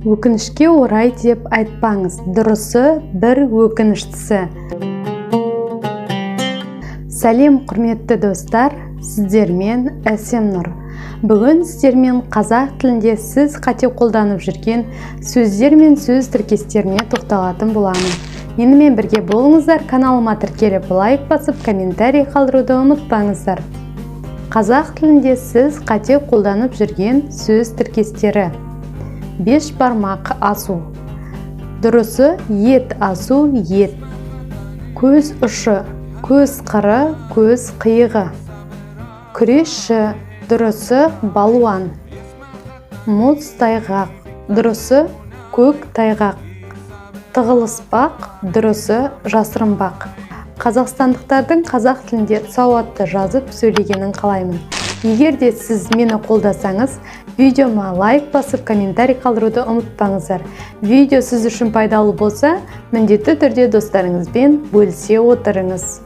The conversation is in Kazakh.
Өкінішке орай деп айтпаңыз, дұрысы бір өкініштісі. Сәлем, құрметті достар! Сіздермен Әсемнұр. Бүгін сіздермен қазақ тілінде сіз қате қолданып жүрген сөздер мен сөз тіркестеріне тоқталатын боламын. Менімен бірге болыңыздар. Каналыма тіркеліп, лайк басып, комментарий қалдыруды ұмытпаңыздар. Қазақ тілінде сіз қате қолданып жүрген сөз тіркестері: беш бармақ асу, дұрысы ет асу, ет. Көз ұшы, көз қыры, көз қиығы. Күресші, дұрысы балуан. Мұз тайғақ, дұрысы көк тайғақ. Тығылыспақ, дұрысы жасырынбақ. Қазақстандықтардың қазақ тілінде сауатты жазып сөйлегенін қалаймын. Егер де сіз мені қолдасаңыз, видеома лайк басып, комментарий қалдыруды ұмытпаңыздар. Видео сіз үшін пайдалы болса, міндетті түрде достарыңызбен бөлісе отырыңыз.